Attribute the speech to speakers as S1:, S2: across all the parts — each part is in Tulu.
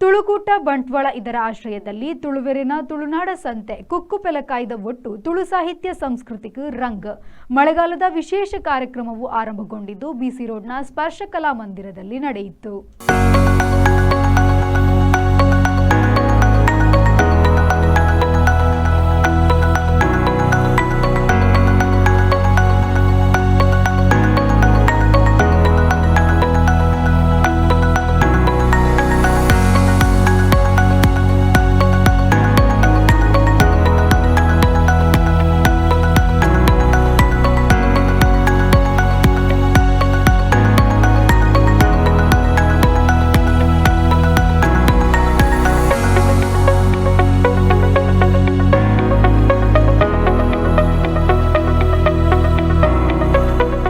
S1: ತುಳುಕೂಟ ಬಂಟ್ವಾಳ ಇದರ ಆಶ್ರಯದಲ್ಲಿ ತುಳುವೆರಿನ ತುಳುನಾಡ ಸಂತೆ ಕುಕ್ಕು ಪೆಲಕಾಯ್ದ ಒಟ್ಟು ತುಳು ಸಾಹಿತ್ಯ ಸಂಸ್ಕೃತಿಗೆ ರಂಗ್ ಮಳೆಗಾಲದ ವಿಶೇಷ ಕಾರ್ಯಕ್ರಮವು ಆರಂಭಗೊಂಡಿದ್ದು ಬಿಸಿ ರೋಡ್ನ ಸ್ಪರ್ಶ ಕಲಾ ಮಂದಿರದಲ್ಲಿ ನಡೆಯಿತು.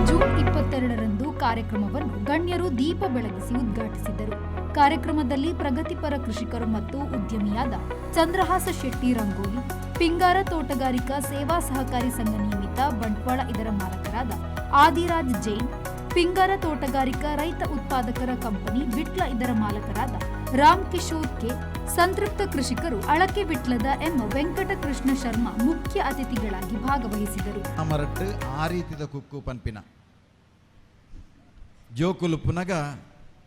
S1: ಜೂನ್ 22ರಂದು ಕಾರ್ಯಕ್ರಮವನ್ನು ಗಣ್ಯರು ದೀಪ ಬೆಳಗಿಸಿ ಉದ್ಘಾಟಿಸಿದರು. ಕಾರ್ಯಕ್ರಮದಲ್ಲಿ ಪ್ರಗತಿಪರ ಕೃಷಿಕರು ಮತ್ತು ಉದ್ಯಮಿಯಾದ ಚಂದ್ರಹಾಸ ಶೆಟ್ಟಿ ರಂಗೋಲಿ, ಪಿಂಗಾರ ತೋಟಗಾರಿಕಾ ಸೇವಾ ಸಹಕಾರಿ ಸಂಘ ನಿಯಮಿತ ಬಂಟ್ವಾಳ ಇದರ ಮಾಲಕರಾದ ಆದಿರಾಜ್ ಜೈನ್, ಪಿಂಗಾರ ತೋಟಗಾರಿಕಾ ರೈತ ಉತ್ಪಾದಕರ ಕಂಪನಿ ವಿಟ್ಲ ಇದರ ಮಾಲಕರಾದ ರಾಮ್ ಕಿಶೋರ್ ಕೆ, ಸಂತೃಪ್ತ ಕೃಷಿಕರು ಅಳಕೆ ವಿಟ್ಲದ ಎಂ ವೆಂಕಟಕೃಷ್ಣ ಶರ್ಮಾ ಮುಖ್ಯ ಅತಿಥಿಗಳಾಗಿ ಭಾಗವಹಿಸಿದರು.
S2: ಮರಟ್ಟು ಆ ರೀತಿದ ಕುಕ್ಕು ಪನ್ಪಿನ ಜೋಕುಲುಪ್ಪುನಗ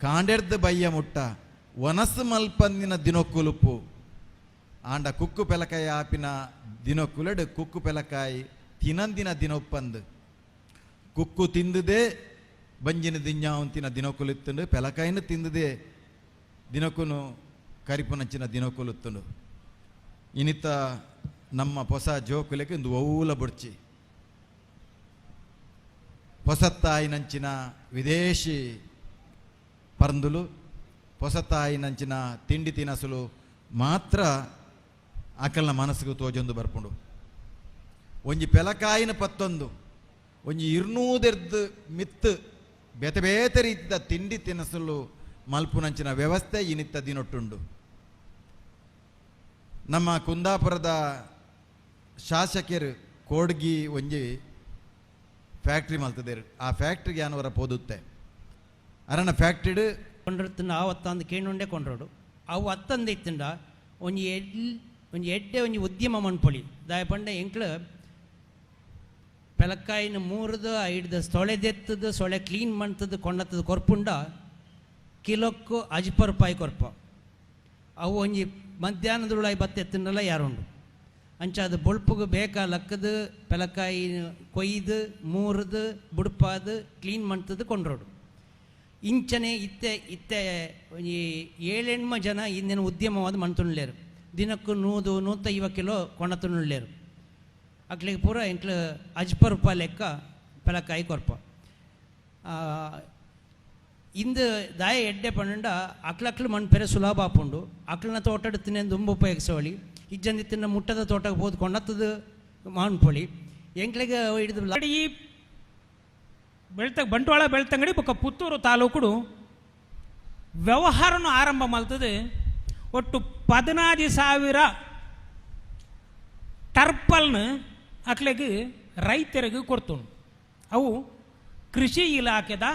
S2: ಕಾಂಡೆರ್ದ ಬಯ್ಯ ಮುಟ್ಟ ವನಸ್ಸು ಮಲ್ಪಂದಿನ ದಿನೊಕ್ಕುಲುಪ್ಪು. ಆಂಡ ಕುಕ್ಕು ಪೆಲಕಾಯಿ ಆಪಿನ ದಿನೊಕ್ಕುಲೆಡು ಕುಕ್ಕು ಪೆಲಕಾಯಿ ತಿನಂದಿನ ದಿನೊಪ್ಪಂದು ಕುಕ್ಕು ತಿಂದದೆ ಬಂಜಿನ ದಿಂಜಾವಂತಿನ ದಿನೊಕ್ಕುಲಿತ್ತುಂಡು, ಪೆಲಕಾಯಿನ ತಿಂದದೆ ದಿನಕ್ಕುನು ಕರಿಪುನಂಚಿನ ದಿನೊಕ್ಕುಲುತ್ತುಂಡು. ಇನಿತ ನಮ್ಮ ಹೊಸ ಜೋಕುಲೆಗೆ ಒಂದು ಒವ್ವುಲ ಬುಡ್ಚಿ ಹೊಸತಾಯಿನಂಚಿನ ವಿದೇಶಿ ಪರಂದುಲು, ಹೊಸತಾಯಿನಂಚಿನ ತಿಂಡಿ ತಿನಸುಲು ಮಾತ್ರ ಅಕಲ್ನ ಮನಸ್ಸಿಗೆ ತೋಜೊಂದು ಬರ್ಪುಂಡು. ಒಂಜಿ ಪೆಲಕಾಯಿನ ಪತ್ತೊಂದು ಒಂಜಿ ಇರ್ನೂದೆರ್ದು ಮಿತ್ತು ಬೇತೆ ಬೇತೆ ರೀತಿದ ತಿಂಡಿ ತಿನಸುಲು ಮಲ್ಪುನಂಚಿನ ವ್ಯವಸ್ಥೆ ಇನಿತ್ತ ದಿನೊಟ್ಟುಂಡು. ನಮ್ಮ ಕುಂದಾಪುರದ ಶಾಸಕರು ಕೋಡ್ಗಿ ಒಂಜಿ ಫ್ಯಾಕ್ಟ್ರಿ ಮಲ್ತದೇರು. ಆ ಫ್ಯಾಕ್ಟ್ರಿಗೆ ಯಾನವರ ಪೋದುತ್ತೆ ಅರನ ಫ್ಯಾಕ್ಟ್ರಿಡ್.
S3: ಕೊಂಡ್ರತ್ತಿನ ಆವತ್ತಂದು ಕೇಣುಂಡೆ ಕೊಂಡ್ರೋಡು. ಅವು ಅತ್ತಂದು ಇತ್ತಂಡ ಒಂಜಿ ಎಡ್ ಒಂಜಿ ಎಡ್ಡೆ ಒಂಜಿ ಉದ್ಯಮ ಮನ್ಪೊಳಿ. ದಾಯ ಪಂಡ ಎಂಕ್ಲು ಪೆಲಕ್ಕಾಯಿನ ಮೂರ್ದು ಐಡ್ದ ಸೊಳೆ ದೆತ್ತದು, ಸೊಳೆ ಕ್ಲೀನ್ ಮಂತದ್ದು ಕೊಂಡತ್ತದು ಕೊರ್ಪುಂಡ ಕಿಲೋಕ್ಕು ಅಜ್ಪ ರೂಪಾಯಿ ಕೊರ್ಪ. ಅವು ಒಂಜಿ ಮಧ್ಯಾಹ್ನದೊಳಗೆ ಬತ್ತ ಎತ್ತಂಡಲ್ಲ ಯಾರುಂಡು. ಅಂಚ ಅದು ಬೊಳ್ಪುಗು ಬೇಕಾ ಲಕ್ಕದು ಪೆಲಕ್ಕಾಯಿ ಕೊಯ್ದು ಮೂರ್ದು ಬುಡ್ಪಾದು ಕ್ಲೀನ್ ಮಂತದ್ದು ಕೊಂಡ್ರೋಡು. ಇಂಚನೆ ಇತ್ತೆ ಇತ್ತೆ ಒಂಜಿ ಏಳೆಣ್ಮ ಜನ ಇಂದಿನ ಉದ್ಯಮವಾದ ಮಣ್ತುಂಡ್ಲೇರು. ದಿನಕ್ಕೂ 100 150 ಕಿಲೋ ಕೊಣತುಂಡ್ಲೇರು. ಅಕ್ಲಿಗೆ ಪೂರ ಎಂಕ್ಲು ಅಜ್ಪ ರೂಪಾಯಿ ಲೆಕ್ಕ ಪೆಲಕ್ಕಾಯಿ ಕೊರ್ಪ. ಇಂದು ದಾಯ ಎಡ್ಡೆ ಪಂಡ ಅಕ್ಲಕ್ಲು ಮಣ್ಣು ಪೆರೆ ಸುಲಭ ಆಪುಂಡು. ಅಕ್ಲನ ತೋಟಡ್ ತಿನ್ನೆಂದು ದುಂಬು ಉಪಯೋಗಿಸೋಳಿ ಇಜ್ಜಂದಿ ತಿನ್ನ ಮುಟ್ಟದ ತೋಟಕ್ಕೆ ಹೋದ್ ಕೊಂಡತ್ತದು ಮಾನ್ಪೊಳಿ ಎಂಕ್ಲಿಗೆ ಹಿಡಿದು.
S4: ಈ ಬೆಳ್ತ ಬಂಟ್ವಾಳ, ಬೆಳ್ತಂಗಡಿ ಬೊಕ್ಕ ಪುತ್ತೂರು ತಾಲೂಕುಡು ವ್ಯವಹಾರನು ಆರಂಭ ಮಲ್ತದೆ. ಒಟ್ಟು 15,000 ಟರ್ಪಲ್ನ ಅಕ್ಲೆಗ್ ರೈತರಿಗೆ ಕೊಡ್ತುಂಡು, ಅವು ಕೃಷಿ ಇಲಾಖೆದ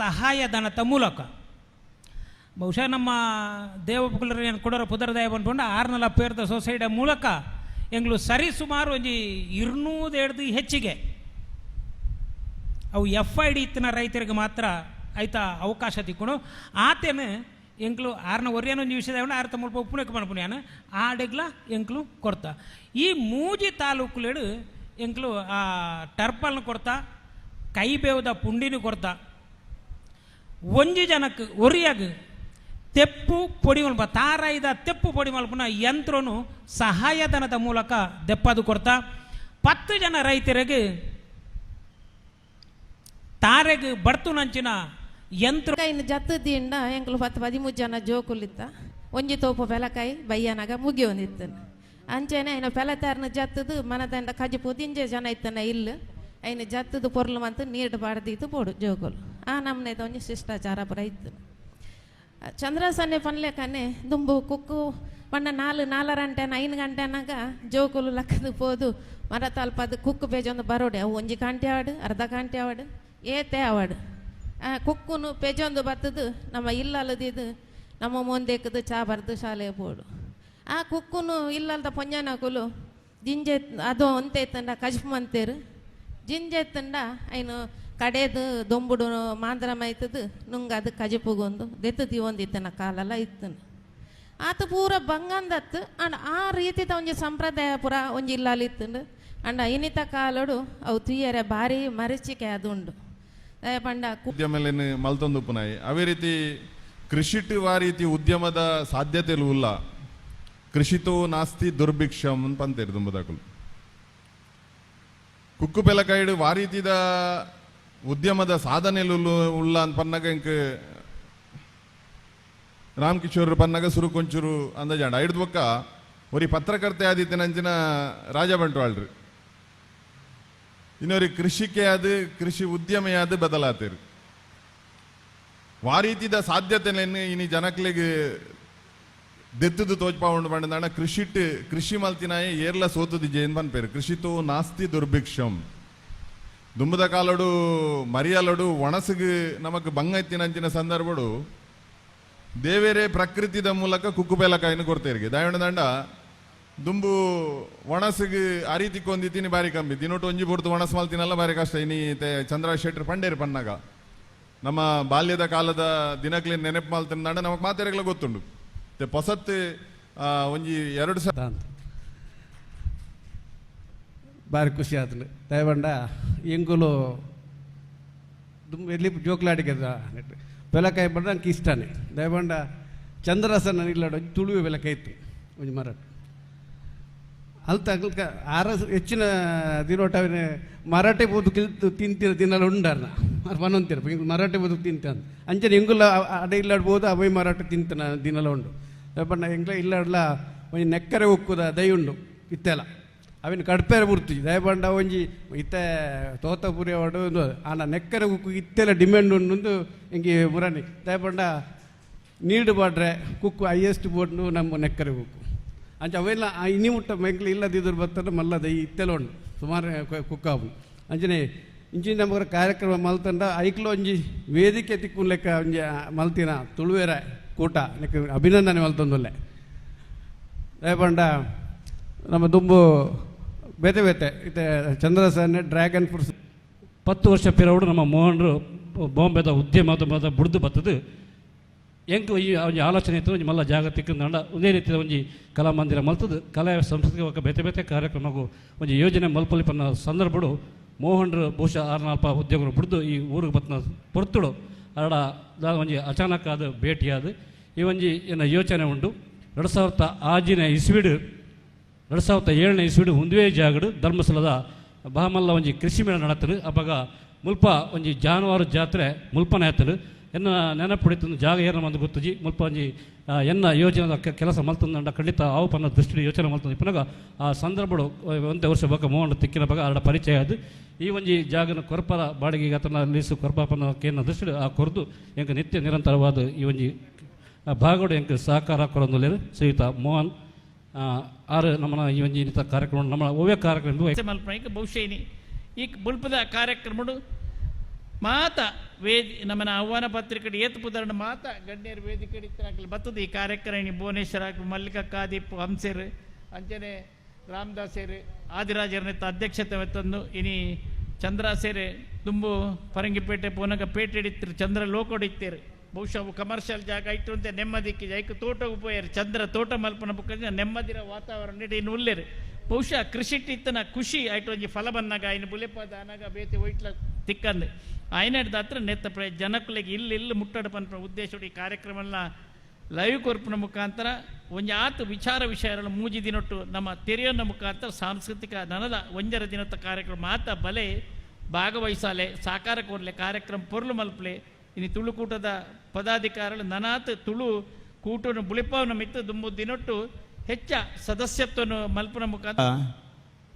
S4: ಸಹಾಯಧನದ ಮೂಲಕ. ಬಹುಶಃ ನಮ್ಮ ದೇವಪುಕುಲರು ಏನು ಕೊಡೋರ ಪುದರ್ದಾಯ ಬಂದ್ಕೊಂಡು ಆರ್ನಲ ಪೇರ್ದ ಸೊಸೈಟಿಯ ಮೂಲಕ ಎಂಗ್ಲು ಸರಿ ಸುಮಾರು ಒಂಜಿ 200 ಹೆಚ್ಚಿಗೆ ಅವು ಎಫ್ I D ಇತ್ತಿನ ರೈತರಿಗೆ ಮಾತ್ರ ಆಯ್ತಾ ಅವಕಾಶ ತಿಕ್ಕೊಂಡು. ಆತೇನು ಎಂಕ್ಲು ಆರ್ನ ಒರಿಯನ ಒಂಜಿ ವಿಷಯದ ಆರ್ತ ಮುಲ್ಪ ಉಪ್ಪುಣಕ್ಕೆ ಮನ್ಪುಣ್ಯಾನ ಆಡೆಗ್ಲ ಎಂಕ್ಲು ಕೊಡ್ತಾ. ಈ ಮೂಜಿ ತಾಲೂಕುಲೆಡು ಎಂಕ್ಲು ಆ ಟರ್ಪಲ್ನ ಕೊಡ್ತಾ, ಕೈ ಬೇವದ ಪುಂಡಿನ ಕೊಡ್ತಾ. ಒಂಜಿ ಜನಕ್ಕೆ ಒರಿಯಾಗ ತೆಪ್ಪು ಪೊಡಿ ಮಲ್ಪ ತಾರಾಯಿದ ತೆಪ್ಪು ಪೊಡಿ ಮಲ್ಪುನ ಯಂತ್ರನು ಸಹಾಯಧನದ ಮೂಲಕ ದೆಪ್ಪದು ಕೊಡ್ತಾ. 10 ಜನ ರೈತರಿಗೆ ತಾರೆಗೆ ಬಡ್ತು ನಂಚಿನ ಯಂತ್ರ.
S5: ಇನ್ನು ಜತ್ತು ದಿಂಡ ಎಂಕುಲು 10 13 ಜನ ಜೋಕುಲಿತ್ತ. ಒಂಜಿ ತೋಪು ಪೆಲಕಾಯಿ ಬಯ್ಯನಾಗ ಮುಗಿಯೊಂದಿತ್ತು. ಅಂಚೆನೆ ಐನ ಪೆಲತಾರನ ಜತ್ತದು ಮನದಂಡ ಕಜಿಪು ದಿಂಜೆ ಜನ ಇತ್ತನ ಇಲ್ಲು ಐನ ಜತ್ತದು ಪೊರ್ಲು ಮಂತು ನೀರು ಬಾಡ್ದಿತ್ತು ಪೋಡು ಜೋಕುಲು. ಆ ನಮ್ನೆದ ಒಂಜಿ ಶಿಷ್ಟಾಚಾರ ಪುರ ಇತ್ತು. ಚಂದ್ರಸನ್ನೆ ಪನ್ಲೆಕನೆ ದುಂಬು ಕುಕ್ಕು ಪಂಡ ನಾಲ್ ನಾಲರ ಗಂಟೆನ 5 ಗಂಟೆನಾಗ ಜೋಕುಲು ಲಕ್ಕದು ಪೋದು ಮರ ತಲ್ಪದು ಕುಕ್ಕು ಪೇಜೊಂದು ಬರೋಡೆ. ಅವು ಒಂಜಿ ಗಂಟೆ ಆವಡ್, ಅರ್ಧ ಗಂಟೆ ಆವಡ್, ಏತೆ ಆವಡ್, ಆ ಕುಕ್ಕುನು ಪೆಜೊಂದು ಬತ್ತದು ನಮ್ಮ ಇಲ್ಲಲ್ಲದಿದ್ದು. ನಮ್ಮ ಮೊಂದೆಕ್ಕದು ಚಾ ಬರ್ದು ಶಾಲೆ ಪೋಡು. ಆ ಕುಕ್ಕುನು ಇಲ್ಲಲ್ದ ಪೊಂಜನಕುಲು ಜಿಂಜೆ ಅದು ಒಂತೆ ಇತ್ತಂಡ ಕಜ್ಪು ಮಂತೇರು ಜಿಂಜೆ ಇತ್ತಂಡ ಐನು ಕಡೆದು ದೊಂಬುಡು ಮಾಂದ್ರ ಮೈತದು ನುಂಗದು ಕಜಿಪುಗೊಂದು ದೆತ್ತು ದಿವೊಂದಿತ್ತನ ಕಾಲೆಲ್ಲ ಇತ್ತನು. ಆತ ಪೂರ ಬಂಗಂದತ್ತು. ಅಂಡ್ ಆ ರೀತಿದ ಒಂಜಿ ಸಂಪ್ರದಾಯ ಪೂರ ಒಂಜಿ ಇಲ್ಲಾಲ್ ಇತ್ತುಂಡು. ಅಂಡ ಇನ್ನಿತ ಕಾಲಡು ಅವು ತುಯ್ಯರೆ ಭಾರಿ ಮರಿಚಿಕೆ ಅದು ಉಂಡು. ಪಂಡ
S6: ಉದ್ಯಮಲೇನು ಮಲ್ತೊಂದು ಉಪ್ಪುನಾಯಿ ಅವೇ ರೀತಿ ಕೃಷಿಟ್ ಆ ರೀತಿ ಉದ್ಯಮದ ಸಾಧ್ಯತೆಲು ಉಲ್ಲ. ಕೃಷಿತೋ ನಾಸ್ತಿ ದುರ್ಭಿಕ್ಷಂ ಪಂತೇರು ದುಂಬುದಕುಲು. ಕುಕ್ಕು ಪೆಲಕಾಯಿಡು ವಾ ರೀತಿದ ಉದ್ಯಮದ ಸಾಧನೆಲು ಉಲ್ಲ ಅಂತ ಪನ್ನಗ ಇಂಕ್ ರಾಮ್ ಕಿಶೋರ್ ಪನ್ನಗ ಸುರು ಕೊಂಚೂರು ಅಂದಾಜಾಂಡ ಐಡ್ದು ಬೊಕ್ಕ ಒರಿ ಪತ್ರಕರ್ತೆ ಆದಿತ್ಯನಂಚಿನ ರಾಜ ಬಂಟ್ವಾಳ್ರಿ ಇನ್ನೊರಿ ಕೃಷಿಕೆ ಆದ ಕೃಷಿ ಉದ್ಯಮೆಯಾದ ಬದಲಾತೇರು. ವಾರೀತಿದ ಸಾಧ್ಯತೆಯನ್ನು ಇನಿ ಜನಕ್ಲೆಗ್ ದೆತ್ತದು ತೋಜ್ಪಾವುಂಡು ಪಂಡದಾಣ ಕೃಷಿಟ್ ಕೃಷಿ ಮಲ್ತಿನಾಯ ಏರ್ಲ ಸೋತುದಿ ಜೇನ್ ಪನ್ಪೇರು. ಕೃಷಿತೋ ನಾಸ್ತಿ ದುರ್ಭಿಕ್ಷಂ. ದುಂಬುದ ಕಾಲಡು ಮರಿಯಲಡು ಒಣಸುಗು ನಮಕ್ ಬಂಗ ಎತ್ತಿನಂಚಿನ ಸಂದರ್ಭಡು ದೇವೇರೆ ಪ್ರಕೃತಿದ ಮೂಲಕ ಕುಕ್ಕುಬೇಲಕಾಯಿನ ಕೊಡ್ತೇರಿಗೆ ದಾಯಣ ದಂಡ ದುಂಬು ಒಣಸಿಗೆ ಆ ರೀತಿ ಕೊಂದಿತೀನಿ ಬಾರಿ ಕಮ್ಮಿ ದಿನೋಟು ಒಂಜಿ ಪೊರ್ತು ಒಣಸು ಮಲ್ತಿನಲ್ಲ ಬಾರಿ ಕಷ್ಟ. ಇನಿ ಚಂದ್ರ ಶೆಟ್ರ್ ಪಂಡೇರು ಪನ್ನಾಗ ನಮ್ಮ ಬಾಲ್ಯದ ಕಾಲದ ದಿನಕ್ಲಿ ನೆನಪು ಮಲ್ತಿನ ನಮಕ್ ಮಾತೆರೆಗ್ಲ ಗೊತ್ತುಂಡು. ತೆ ಪೊಸತ್ ಒಂಜಿ ಎರಡು
S7: ಅಂತ ಭಾರಿ ಖುಷಿ ಆತಂಡು. ದಯವಂಡ ಎಂಕುಲು ದುಂಬು ಎಲ್ಲಿ ಜೋಕ್ಲಾಟಿಗೆ ಪೆಲಕಾಯಿ ಬಂಡ ನಂಗೆ ಇಷ್ಟನೇ. ದಯಬಂಡ ಚಂದ್ರಸನ ಇಲ್ಲಡ ತುಳುವೆ ಬೆಲಕಾಯಿ ಇತ್ತು ಒಂಜಿ ಮರಟ್ ಅಲ್ತ ಅಲ್ಕ ಆರ ಹೆಚ್ಚಿನ ದಿನೋಟವೇ ಮರಾಠೆ ಬೋದು ಕಿಲ್ತು ತಿಂತಿರ ದಿನಲ ಉಂಡರ್ನ ಪನೊಂತಿರ ಮರಾಠೆ ಬೋದು ತಿಂತ ಅಂಚನೆ ಎಂಗುಲ ಅಡೆ ಇಲ್ಲಾಡ್ಬೋದು ಅವೈ ಮರಾಠೆ ತಿಂತನ ದಿನಲ ಉಂಡು. ದಯಪಂಡ ಎಂಗ್ಲ ಇಲ್ಲಾಡ್ಲ ಒಂಜಿ ನೆಕ್ಕರೆ ಉಕ್ಕುದ ದೈ ಉಂಡು ಇತ್ತೆಲ್ಲ ಅವಿನ ಕಡ್ಪೇರೆ ಬುರ್ತಿ. ದಯಪಂಡ ಒಂಜಿ ಇತ್ತೆ ತೋತಪುರಿ ಅವಡು ಆನ ನೆಕ್ಕರೆ ಉಕ್ಕು ಇತ್ತೆಲ್ಲ ಡಿಮ್ಯಾಂಡ್ ಉಂಡು ಹಿಂಗೆ ಮುರಾನಿ. ದಯಪಂಡ ನೀಡು ಬಾಡ್ರೆ ಕುಕ್ಕು ಹೈಯೆಸ್ಟ್ ಬೋರ್ಡ್ ನಮ್ಮ ನೆಕ್ಕರೆ ಉಕ್ಕು ಅಂಚ ಅವೆಲ್ಲ ಇನಿ ಮುಟ್ಟ ಮೆಂಗ್ಲು ಇಲ್ಲದಿದ್ರು ಬರ್ತದೆ ಮಲ್ಲದ ಈ ಇತ್ತೆಲ್ಲ ಉಂಡು ಸುಮಾರು ಕುಕ್ಕಾವು. ಅಂಚನೆ ಇಂಚಿನ ನಮಗರ ಕಾರ್ಯಕ್ರಮ ಮಲ್ತಂಡ ಐಕ್ಲ ಒಂಜಿ ವೇದಿಕೆ ತಿಕ್ಕು ಲೆಕ್ಕ ಒಂಜಿ ಮಲ್ತಿನ ತುಳುವೆರ ಕೂಟ ಲೆಕ್ಕ ಅಭಿನಂದನೆ ಮಲ್ತೊಂದುಲ್ಲೆ. ದಯಪಂಡ ನಮ್ಮ ದುಂಬು ಬೇತೆ ಬೇತೆ ಇತ್ತೆ ಚಂದ್ರಸನೆ ಡ್ರ್ಯಾಗನ್ ಫ್ರೂಟ್ಸ್
S8: 10 ವರ್ಷ ಪಿರವುಡು ನಮ್ಮ ಮೋಹನ್ರು ಬಾಂಬೆದ ಉದ್ಯಮದ ಮದ ಬುಡ್ದು ಬತ್ತದು ಎಂಕ್ ಈ ಒಂಜಿ ಆಲೋಚನೆ ಇತ್ತು ಒಂಜಿ ಮಲ್ಲ ಜಾಗತಿಕ ನಂಡ ಒಂದೇ ರೀತಿಯ ಒಂಜಿ ಕಲಾಮಂದಿರ ಮಲ್ತದು ಕಲೆ ಸಂಸ್ಕೃತಿ ಬೊಕ್ಕ ಬೇತೆ ಬೇತೆ ಕಾರ್ಯಕ್ರಮಗೂ ಒಂಜಿ ಯೋಜನೆ ಮಲ್ಪಲಿ ಪನ್ನ ಸಂದರ್ಭಡು ಮೋಹನ್ರು ಬಹುಶಃ ಆರು ನಾಲ್ಪ ಉದ್ಯೋಗರು ಬುಡ್ದು ಈ ಊರಿಗೆ ಬತ್ತಿನ ಪೊರ್ತುಡು ಅರಡ ದಾದ ಒಂಜಿ ಅಚಾನಕ್ ಆದ ಭೇಟಿಯಾದ ಈ ಒಂಜಿ ಎನ್ನ ಯೋಚನೆ ಉಂಡು. 2006ನೇ ಇಸ್ವಿಡು 2007ನೇ ಇಸ್ವಿಡು ಉಂದುವೇ ಜಾಗಡು ಧರ್ಮಸ್ಥಳದ ಬಹಮಲ್ಲ ಒಂಜಿ ಕೃಷಿ ಮೇಳ ನಡತರು. ಅಪಗ ಮುಲ್ಪ ಒಂಜಿ ಜಾನುವಾರು ಜಾತ್ರೆ ಮುಲ್ಪನೆ ಆತರು ಎನ್ನ ನೆನಪುಡಿತು ಜಾಗ ಏನ ಮಂದು ಗೊತ್ತುಜಿ ಮುಲ್ಪ ಒಂಜಿ ಎನ್ನ ಯೋಜನೆದ ಕೆಲಸ ಮಲ್ತಂದಂಡ ಖಂಡಿತ ಆವು ಪನ್ನ ದೃಷ್ಟಿ ಯೋಚನೆ ಮಲ್ತಂದು ಇಪ್ಪನಾಗ ಆ ಸಂದರ್ಭಡು ಒಂದೇ ವರ್ಷ ಬೊಕ್ಕ ಮೋಹನ್ ತಿಕ್ಕಿನ ಬಗ ಅರಡ ಪರಿಚಯ ಅದು ಈ ಒಂಜಿ ಜಾಗನ ಕೊರ್ಪರ ಬಾಡಿಗೆಗೆ ಆತನ ಲೀಸು ಕೊರ್ಪಾಪನ ಕೇನ ದೃಷ್ಟಿ ಆ ಕೊರ್ದು ಎಂಕ ನಿತ್ಯ ನಿರಂತರವಾದ ಈ ಒಂಜಿ ಭಾಗಡು ಎಂಕ್ ಸಹಕಾರ ಕೊರೊಂದುಲ್ಲೆರ್ ಶ್ರೀಯುತ ಮೋಹನ್ ಆರು ನಮ್ಮನ ಈ ಒಂಜಿ ಇಂಥ ಕಾರ್ಯಕ್ರಮ ನಮ್ಮ ಒವ್ವೇ ಕಾರ್ಯಕ್ರಮ
S9: ಮಲ್ಪನೈಕ್ ಬಹುಶಃ ಇನಿ ಈ ಬುಲ್ಪದ ಕಾರ್ಯಕ್ರಮಡು ಮಾತ ವೇದಿ ನಮ್ಮನ ಆಹ್ವಾನ ಪತ್ರಿಕೆ ಏತು ಪುದರಣ ಮಾತ ಗಣ್ಯರು ವೇದಿಕೆ ಇತ್ತಿನಾಕಲು ಬತ್ತದ ಈ ಕಾರ್ಯಕ್ರಮ ಇನಿ ಭುವನೇಶ್ವರ ಮಲ್ಲಿಕಾ ಕಾದೀಪ್ ಹಂಸೆರ್ ಅಂಚನೆ ರಾಮದಾಸೇರು ಆದಿರಾಜರನೆತ್ತ ಅಧ್ಯಕ್ಷತೆ ತಂದು ಇನಿ ಚಂದ್ರಾಸೇರೆ ತುಂಬು ಪರಂಗಿಪೇಟೆ ಪೋನಗ ಪೇಟೆ ಹಿಡಿತಿರು ಚಂದ್ರ ಲೋಕೊಡಿತ್ತೀರು. ಬಹುಶಃ ಅವು ಕಮರ್ಷಿಯಲ್ ಜಾಗ ಇಟ್ಟು ಅಂತ ನೆಮ್ಮದಿಕ್ಕೆ ಐಕ್ ತೋಟಕ್ಕೆ ಪೋಯಾರು ಚಂದ್ರ ತೋಟ ಮಲ್ಪನ ಬುಕ್ಕ ನೆಮ್ಮದಿರ ವಾತಾವರಣ ಇನ್ನು ಉಲ್ಲೇರು. ಬಹುಶಃ ಕೃಷಿ ಇತ್ತನ ಖುಷಿ ಆಯ್ತು ಒಂಜಿ ಫಲ ಬನ್ನಾಗ ಆಯ್ನ ಬುಲೆಪಾದ ಅನಾಗ ಬೇತೆ ಒಯ್ಟ್ಲ ತಿಕ್ಕಂದು ಆಯ್ನಡ್ದ ಹತ್ರ ನೆತ್ತ ಪ್ರ ಜನಕ್ಕುಲೆಗೆ ಇಲ್ಲಿ ಇಲ್ಲಿ ಮುಟ್ಟಡ ಪನ್ಪುನ ಉದ್ದೇಶ ಈ ಕಾರ್ಯಕ್ರಮನ ಲೈವ್ ಕೊರ್ಪಿನ ಮುಖಾಂತರ ಒಂಜಿ ಆತು ವಿಚಾರ ವಿಷಯಗಳ ಮೂಜಿ ದಿನೊಟ್ಟು ನಮ್ಮ ತೆರೆಯೋನ ಮುಖಾಂತರ ಸಾಂಸ್ಕೃತಿಕ ನನದ ಒಂಜರ ದಿನದ ಕಾರ್ಯಕ್ರಮ ಆತ ಬಲೆ ಭಾಗವಹಿಸಾಲೆ ಸಾಕಾರ ಕೋರ್ಲೆ ಕಾರ್ಯಕ್ರಮ ಪೊರ್ಲು ಮಲ್ಪಲೆ ಇನಿ ತುಳುಕೂಟದ ಪದಾಧಿಕಾರಿಗಳು ನನಾತ್ ತುಳು ಕೂಟನು ಬುಳಿಪಾವನ ಮಿತ್ತು ದುಂಬು ದಿನೊಟ್ಟು ಹೆಚ್ಚ ಸದಸ್ಯತ್ವನು ಮಲ್ಪನ ಮುಖಾಂತರ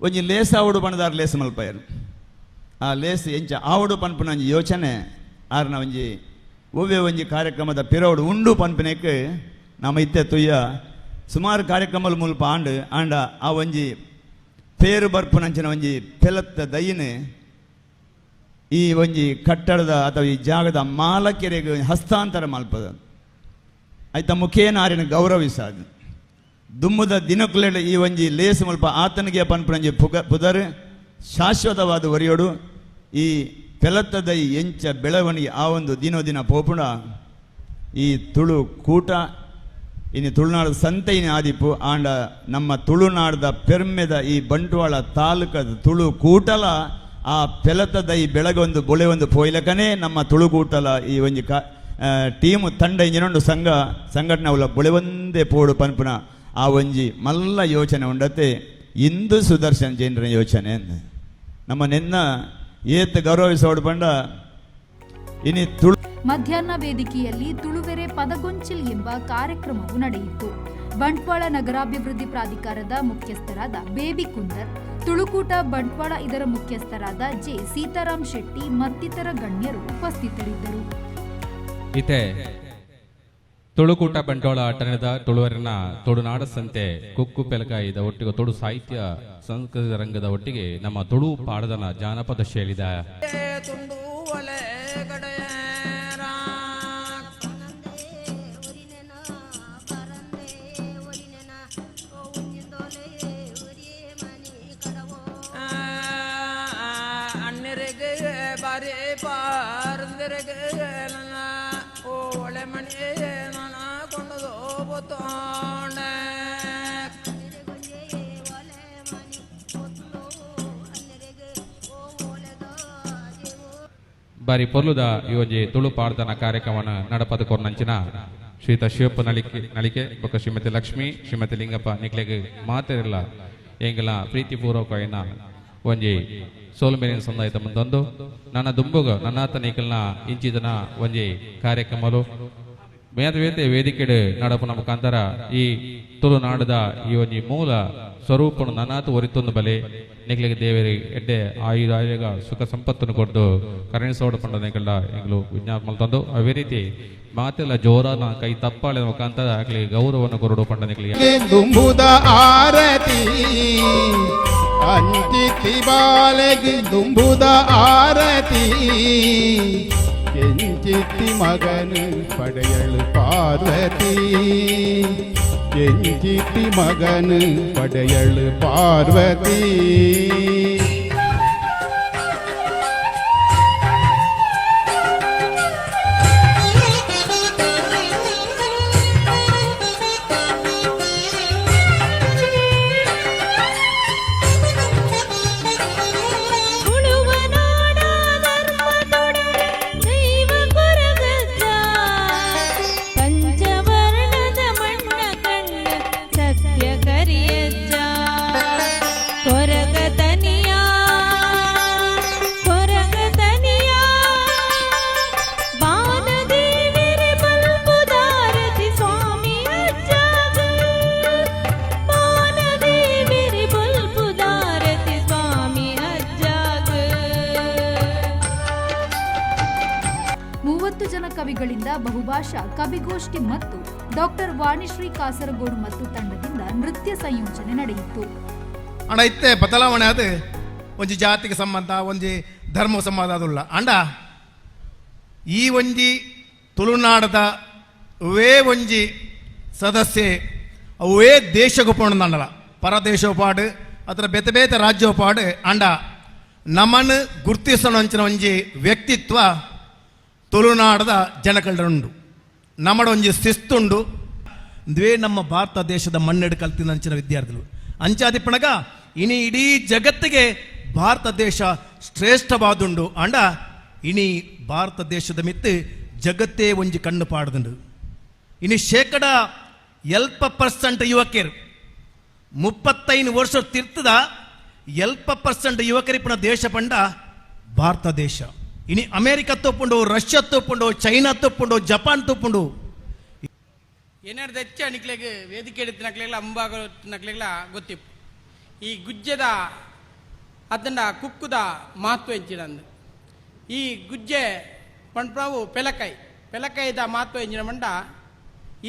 S10: ಒಂಜಿ ಲೇಸ್ ಆವಡು ಪಣದಾರ್ ಲೇಸ್ ಮಲ್ಪಾಯರು ಆ ಲೇಸ್ ಎಂಚ ಆವಡು ಪನ್ಪುನ ಒಂಜಿ ಯೋಚನೆ ಆರ್ನ ಒಂಜಿ ಒವ್ವೆ ಒಂಜಿ ಕಾರ್ಯಕ್ರಮದ ಪಿರವಡು ಉಂಡು ಪನ್ಪಿನಕ್ಕೆ ನಮ್ಮ ಇತ್ತೆ ತುಯ್ಯ ಸುಮಾರು ಕಾರ್ಯಕ್ರಮದ ಮುಲ್ಪ ಆಂಡ್ ಆಂಡ ಆ ಒಂಜಿ ಪೇರು ಬರ್ಪುನಂಚಿನ ಒಂಜಿ ಪೆಲತ್ತ ದಯಿನ ಈ ಒಂಜಿ ಕಟ್ಟಡದ ಅಥವಾ ಈ ಜಾಗದ ಮಾಲಕರಿಗೆ ಹಸ್ತಾಂತರ ಮಲ್ಪದ. ಐತ ಮುಖೇನ ಆರಿನ ಗೌರವಿಸಾದು ದುಮ್ಮುದ ದಿನಕುಲೆಡ್ ಈ ಒಂಜಿ ಲೇಸ್ ಮುಲ್ಪ ಆತನಿಗೆ ಪನ್ಪುನಂಜಿ ಪುಗ ಪುದರ್ ಶಾಶ್ವತವಾದ ಒರಿಯೋಡು. ಈ ಪೆಲತ್ತದ ಈ ಎಂಚ ಬೆಳವಣಿಗೆ ಆ ಒಂದು ದಿನೋ ದಿನ ಪೋಪುಣ ಈ ತುಳು ಕೂಟ ಇನ್ನು ತುಳುನಾಡು ಸಂತೆ ಇನಿ ಆದಿಪ್ಪು ಆಂಡ ನಮ್ಮ ತುಳುನಾಡದ ಪೆರ್ಮೆದ ಈ ಬಂಟ್ವಾಳ ತಾಲೂಕದ ತುಳು ಕೂಟಲ ಆ ಪೆಲತದ ಈ ಬೆಳಗೊಂದು ಬೊಳೆ ಒಂದು ಪೋಯ್ಲಕನೇ ನಮ್ಮ ತುಳುಕೂಟಲ ಈ ಒಂಜಿ ಕಾ ಟೀಮು ತಂಡ ಇಂಜಿನೊಂಡು ಸಂಘ ಸಂಘಟನೆ ಅವಲ ಬೊಳೆವಂದೇ ಪೋಡು ಪನ್ಪುನ ಆ ಒಂಜಿ ಮಲ್ಲ ಯೋಚನೆ ಉಂಡತೆ ಇಂದು ಸುದರ್ಶನ್ ಜೈನರ ಯೋಚನೆ. ನಮ್ಮ ನಿನ್ನ ಏತ್ ಗೌರವಿಸೋಡು ಪಂಡ ಇನಿ ತುಳು
S1: ಮಧ್ಯಾಹ್ನ ವೇದಿಕೆಯಲ್ಲಿ ತುಳುವೆರೆ ಪದಗೊಂಚಿಲ್ ಎಂಬ ಕಾರ್ಯಕ್ರಮವು ನಡೆಯಿತು. ಬಂಟ್ವಾಳ ನಗರಾಭಿವೃದ್ಧಿ ಪ್ರಾಧಿಕಾರದ ಮುಖ್ಯಸ್ಥರಾದ ಬೇಬಿ ಕುಂದರ್, ತುಳುಕೂಟ ಬಂಟ್ವಾಳ ಇದರ ಮುಖ್ಯಸ್ಥರಾದ ಜೆ ಸೀತಾರಾಮ್ ಶೆಟ್ಟಿ ಮತ್ತಿತರ ಗಣ್ಯರು ಉಪಸ್ಥಿತರಿದ್ದರು.
S11: ಇತ್ತೆ ತುಳುಕೂಟ ಬಂಟ್ವಾಳ ಅಟ್ಟಣದ ತುಳುವರಿನ ತುಳುನಾಡ ಸಂತೆ ಕುಕ್ಕು ಪೆಲಕಾಯಿದ ಒಟ್ಟಿಗೆ ತುಳು ಸಾಹಿತ್ಯ ಸಂಸ್ಕೃತಿ ರಂಗದ ಒಟ್ಟಿಗೆ ನಮ್ಮ ತುಳು ಪಾಡದನ ಜಾನಪದ ಶೈಲಿದ
S12: ಬಾರಿ ಪಾರಂದಿರಿಗೆ ಓ ಒಳೆ ಮಣಿ ನನ್ನ ಕೊಂಡು ಬೊತ್ತೋಣ.
S11: ಬಾರಿ ಪೊರ್ಲುದ ಈ ಒಂಜಿ ತುಳು ಪಾಡ್ದನ ಕಾರ್ಯಕ್ರಮನ ನಡಪದ ಕೊರ್ನಂಚಿನ ಶ್ರೀತ ಶಿವಪ್ಪ ನಳಿಕೆ ನಳಿಕೆ ಬೊಕ್ಕ ಶ್ರೀಮತಿ ಲಕ್ಷ್ಮಿ ಶ್ರೀಮತಿ ಲಿಂಗಪ್ಪ ನಿಕ್ಲೆಗ್ ಮಾತೆರೆಲ್ಲ ಎಂಗಲ ಪ್ರೀತಿಪೂರ್ವಕವಾಯಿನ ಒಂಜಿ ಸೋಲು ಸಂದಾಯಿತ ಮುಂದೊಂದು ನನ್ನ ದುಂಬುಗ ನನ್ನಾತ ನಿಕಲ್ನ ಇಂಚಿದನ ಒಂಜಿ ಕಾರ್ಯಕ್ರಮಲು ಬೇತೆ ವೇದಿಕೆಡ್ ನಡಪುನ ಮುಖಾಂತರ ಈ ತುಳುನಾಡದ ಈ ಒಂಜಿ ಮೂಲ ಸ್ವರೂಪನು ನನಾತು ಒರಿತೊಂದು ಬಲೆ ನಿಕ್ಲೆಗ್ ದೇವರಿ ಎಡ್ಡೆ ಆಯುಧ ಆಯೋಗ ಸುಖ ಸಂಪತ್ತನ್ನು ಕೊಡ್ದು ಕರುಣಿಸೋಡು ಪಂಡ ನಿಕಲ್ಡ ಎಂಗ್ಲು ವಿಜ್ಞಾಪ ಮಲ್ತೊಂದು ಅವೇ ರೀತಿ ಮಾತೆಲ್ಲ ಜೋರಾನ ಕೈ ತಪ್ಪಾಳೆ ಮುಖಾಂತರ ಆಗ್ಲಿ ಗೌರವವನ್ನು ಕೊರಡು ಪಂಡ ನಿಕ್ಲಿಗೆ
S13: ದುಂಬುದ ಆರತಿ ಅಂಚಿತಿ ಬಾಲೆಗ್ ದುಂಬುದ ಆರತಿ ಕೆಂಚಿತಿ ಮಗನು ಪಡೆಯಳು ಪಾರ್ವತಿ ಕೆಂಚಿತಿ ಮಗನು ಪಡೆಯಳು ಪಾರ್ವತಿ.
S14: ಪಂಚವರ್ಣದ ಮಣ್ಣ ಕಣ್ಣ ಸತ್ಯ ಕರಿಯಜ್ಜ ಕೊರಗತನಿಯ ಕೊರಗತನಿಯ ಬಾನದೇವಿರೆ ಬಲ್ಪುದಾರತಿ ಸ್ವಾಮಿ ಅಜ್ಜಾಗ ಬಾನದೇವಿರೆ ಬಲ್ಪುದಾರತಿ ಸ್ವಾಮಿ ಅಜ್ಜಾಗ.
S1: 30 ಜನ ಕವಿಗಳಿಂದ ಬಹುಭಾಷಾ ಕವಿಗೋಷ್ಠಿ ಮತ್ತು ಡಾಕ್ಟರ್ ವಾಣಿಶ್ರೀ ಕಾಸರಗೋಡು ಮತ್ತು ತಂಡದಿಂದ ನೃತ್ಯ ಸಂಯೋಜನೆ ನಡೆಯಿತು.
S15: ಅಂಡ ಇತ್ತೆ ಬದಲಾವಣೆ ಅದು ಒಂಜಿ ಜಾತಿಗೆ ಸಂಬಂಧ ಒಂಜಿ ಧರ್ಮ ಸಂಬಂಧ ಅದುಲ್ಲ. ಅಂಡ ಈ ಒಂಜಿ ತುಳುನಾಡದ ಅವೇ ಒಂಜಿ ಸದಸ್ಯೆ ಅವೇ ದೇಶಕ್ಕೆ ಪೋಣಂದಂಡಲ ಪರದೇಶ ಪಾಡು ಅದರ ಬೇತೆ ಬೇತೆ ರಾಜ್ಯ ಪಾಡು ಅಂಡ ನಮನ್ ಗುರ್ತಿಸೋಣ ಒಂಜಿ ವ್ಯಕ್ತಿತ್ವ ತುಳುನಾಡದ ಜನಕಲ್ರುಂಡು ನಮ್ಮಡ ಒಂಜಿ ಶಿಸ್ತುಂಡು. ದ್ವೇ ನಮ್ಮ ಭಾರತ ದೇಶದ ಮಣ್ಣೆಡು ಕಲ್ತಿನ ಅಂಚಿನ ವಿದ್ಯಾರ್ಥಿಗಳು ಅಂಚಾದಿಪ್ಪಣಗ ಇನಿ ಇಡೀ ಜಗತ್ತಿಗೆ ಭಾರತ ದೇಶ ಶ್ರೇಷ್ಠವಾದುಂಡು. ಅಂಡ ಇನಿ ಭಾರತ ದೇಶದ ಮಿತ್ತು ಜಗತ್ತೇ ಒಂಜಿ ಕಣ್ಣು ಪಾಡ್ದುಂಡು. ಇನಿ 70% ಯುವಕರು 35 ವರ್ಷ ತಿರ್ತದ 70% ಯುವಕರಿಪ್ಪನ ದೇಶ ಪಂಡ ಭಾರತ ದೇಶ. ಇನಿ ಅಮೇರಿಕ ತೋಪುಂಡು, ರಷ್ಯಾ ತೋಪುಂಡು, ಚೈನಾ ತೋಪುಂಡು, ಜಪಾನ್ ತೋಪುಂಡು.
S16: ಏನಾರು ದಚ್ಚ ನಿಕ್ಲೆಗ್ ವೇದಿಕೆ ಎಡುತ್ತಿನಕ್ಲೆಗ್ಲ ಅಂಬಾಗ ನಕ್ಲೆಗ್ಲ ಗೊತ್ತಿಪ್ಪು ಈ ಗುಜ್ಜೆದ ಅದನ್ನ ಕುಕ್ಕುದ ಮಹತ್ವ ಎಂಚಿನಂದು. ಈ ಗುಜ್ಜೆ ಪಂಡ್ಪವು ಪೆಲಕಾಯಿ ಪೆಲಕಾಯಿದ ಮಹತ್ವ ಎಂಚಿನ ಮಂಡ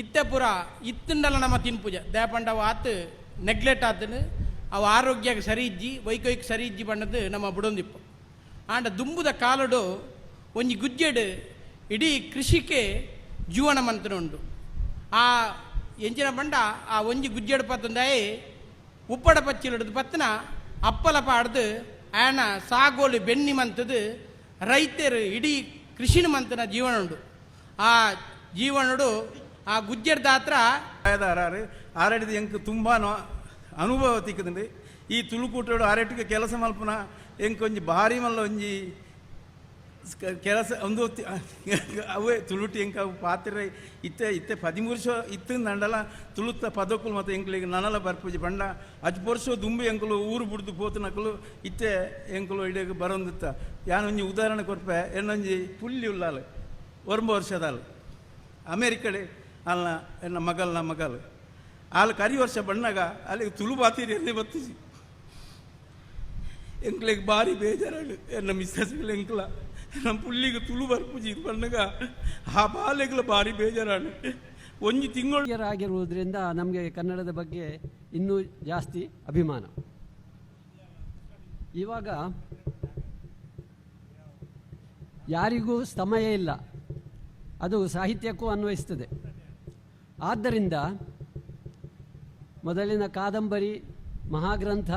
S16: ಇತ್ತೆ ಪೂರ ಇತ್ತುಂಡಲ ನಮ್ಮ ತಿನ್ಪೂಜೆ ದೇಪಂಡ ಅವು ಆತು ನೆಗ್ಲೆಕ್ಟ್ ಆತನು ಅವು ಆರೋಗ್ಯಕ್ಕೆ ಸರಿ ಇಜ್ಜಿ ವೈಕೊಯ್ಕ್ ಸರಿ ಇಜ್ಜಿ ಬಣ್ಣದ್ದು ನಮ್ಮ ಬುಡೊಂದಿಪ್ಪು. ಆಂಡ ದುಂಬುದ ಕಾಲಡು ಒಂಜಿ ಗುಜ್ಜೆಡು ಇಡೀ ಕೃಷಿಕೆ ಜೀವನ ಮಂತನ ಉಂಡು. ಆ ಎಂಚಿನ ಬಂಡ ಆ ಒಂಜಿ ಗುಜ್ಜೆಡ್ ಪತ್ತಂದಾಯಿ ಉಪ್ಪಡ ಪಚ್ಚಿಲಡ್ದು ಪತ್ತನ ಅಪ್ಪಲ ಪಾಡ್ದು ಆಯನ ಸಾಗೋಲಿ ಬೆನ್ನಿ ಮಂತದು ರೈತರು ಇಡೀ ಕೃಷಿನ ಮಂತನ ಜೀವನ ಉಂಡು. ಆ ಜೀವನಡು ಆ ಗುಜ್ಜೆಡ್ ದಾತ್ರ
S17: ಆರಡಿದ ಎಂಕ್ ತುಂಬ ಅನುಭವ ತಿಕ್ಕುದುಂಡು. ಈ ತುಳುಕೂಟಡು ಆರೆಟ್ಟಿಗೆ ಕೆಲಸ ಮಲ್ಪುನ ಎಂಕ್ ಒಂಜಿ ಭಾರಿ ಮಲ್ಲ ಒಂಜಿ ಕೆಲಸ ಒಂದು ಅವೇ ತುಳುಟಿ ಎಂಕ ಅವು ಪಾತ್ರೆ ಇತ್ತೆ ಇತ್ತೆ 13 ವರ್ಷ ಇತ್ತು ನಂಡಲ ತುಳುತ್ತ ಪದಕ್ಕುಲು ಮತ್ತು ಎಂಕ್ಲಿಗೆ ನನಲ ಬರ್ಪುಜಿ ಪಂಡ ಅಜ್ ವರ್ಷ ದುಂಬು ಎಂಕುಲು ಊರು ಬುಡ್ದು ಪೋತುನಕುಲು ಇತ್ತೆ ಎಂಕುಲು ಇಡೀ ಬರೊಂದಿತ್ತ. ಯಾನೊಂಜಿ ಉದಾಹರಣೆ ಕೊರ್ಪೆ, ಎನ್ನೊಂಜಿ ಪುಲ್ಲಿ ಉಲ್ಲಾಲು 9 ವರ್ಷದಾಲು ಅಮೇರಿಕಡೆ ಅಲ್ಲ ಎನ್ನ ಮಗಲ್ನ ಮಗಲು ಆಲ್ ಕರಿ ವರ್ಷ ಬಣ್ಣಗ ಅಲ್ಲಿಗೆ ತುಳು ಬಾತೀರಿ ಎಲ್ಲಿ ಬತ್ತಿಜಿ. ಎಂಕ್ಲೆಗ್ ಭಾರಿ ಬೇಜಾರಾಳು ಎನ್ನ ಮಿಸ್ಸಸ್ಗಳು ಎಂಕ್ಲ ನಮ್ಮ ಪುಲ್ಲಿಗೆ ತುಳು ಬರ್ಪುಜಿ ಇದು ಬಣ್ಣಗ ಆ ಬಾಲೆಗ್ಲ ಭಾರಿ ಬೇಜಾರಾಳು ಒಂಜಿ ತಿಂಗಳು
S18: ಆಗಿರುವುದರಿಂದ ನಮಗೆ ಕನ್ನಡದ ಬಗ್ಗೆ ಇನ್ನೂ ಜಾಸ್ತಿ ಅಭಿಮಾನ. ಇವಾಗ ಯಾರಿಗೂ ಸಮಯ ಇಲ್ಲ, ಅದು ಸಾಹಿತ್ಯಕ್ಕೂ ಅನ್ವಯಿಸ್ತದೆ. ಆದ್ದರಿಂದ ಮೊದಲಿನ ಕಾದಂಬರಿ, ಮಹಾಗ್ರಂಥ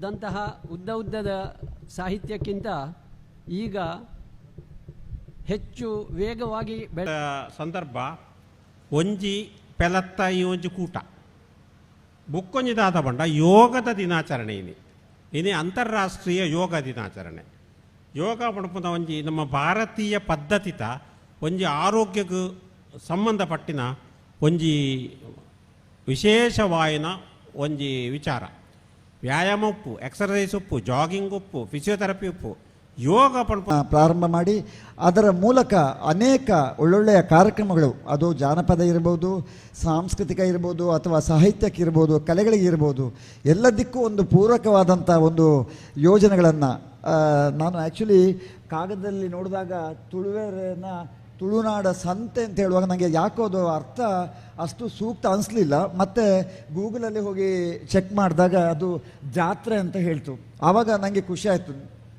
S18: ದಂತಹ ಉದ್ದ ಉದ್ದದ ಸಾಹಿತ್ಯಕ್ಕಿಂತ ಈಗ ಹೆಚ್ಚು ವೇಗವಾಗಿ
S19: ಸಂದರ್ಭ ಒಂಜಿ ಪೆಲತ್ತ ಈ ಒಂಜಿ ಕೂಟ ಬುಕ್ಕೊಂಜಿದಾದ ಬಂಡ ಯೋಗದ ದಿನಾಚರಣೆ ಇನಿ ಇನಿ ಅಂತಾರಾಷ್ಟ್ರೀಯ ಯೋಗ ದಿನಾಚರಣೆ. ಯೋಗ ಪಣಪುನ ಒಂಜಿ ನಮ್ಮ ಭಾರತೀಯ ಪದ್ಧತಿತ ಒಂಜಿ ಆರೋಗ್ಯಕ್ಕೆ ಸಂಬಂಧಪಟ್ಟಿನ ಒಂಜಿ ವಿಶೇಷವಾಯಿನ ಒಂಜಿ ವಿಚಾರ. ವ್ಯಾಯಾಮ ಉಪ್ಪು, ಎಕ್ಸರ್ಸೈಸ್ ಉಪ್ಪು, ಜಾಗಿಂಗ್ ಉಪ್ಪು, ಫಿಸಿಯೋಥೆರಪಿ ಉಪ್ಪು, ಯೋಗ ಪಣಪ
S20: ಪ್ರಾರಂಭ ಮಾಡಿ ಅದರ ಮೂಲಕ ಅನೇಕ ಒಳ್ಳೊಳ್ಳೆಯ ಕಾರ್ಯಕ್ರಮಗಳು, ಅದು ಜಾನಪದ ಇರ್ಬೋದು, ಸಾಂಸ್ಕೃತಿಕ ಇರ್ಬೋದು, ಅಥವಾ ಸಾಹಿತ್ಯಕ್ಕೆ ಇರ್ಬೋದು, ಕಲೆಗಳಿಗೆ ಇರ್ಬೋದು, ಎಲ್ಲದಕ್ಕೂ ಒಂದು ಪೂರಕವಾದಂಥ ಒಂದು ಯೋಜನೆಗಳನ್ನು ನಾನು ಆ್ಯಕ್ಚುಲಿ ಕಾಗದದಲ್ಲಿ ನೋಡಿದಾಗ ತುಳುವೆರನ್ನ ತುಳುನಾಡ ಸಂತೆ ಅಂತ ಹೇಳುವಾಗ ನನಗೆ ಯಾಕೋ ಅದು ಅರ್ಥ ಅಷ್ಟು ಸೂಕ್ತ ಅನಿಸ್ಲಿಲ್ಲ. ಮತ್ತು ಗೂಗಲಲ್ಲಿ ಹೋಗಿ ಚೆಕ್ ಮಾಡಿದಾಗ ಅದು ಜಾತ್ರೆ ಅಂತ ಹೇಳ್ತು. ಆವಾಗ ನನಗೆ ಖುಷಿ ಆಯಿತು.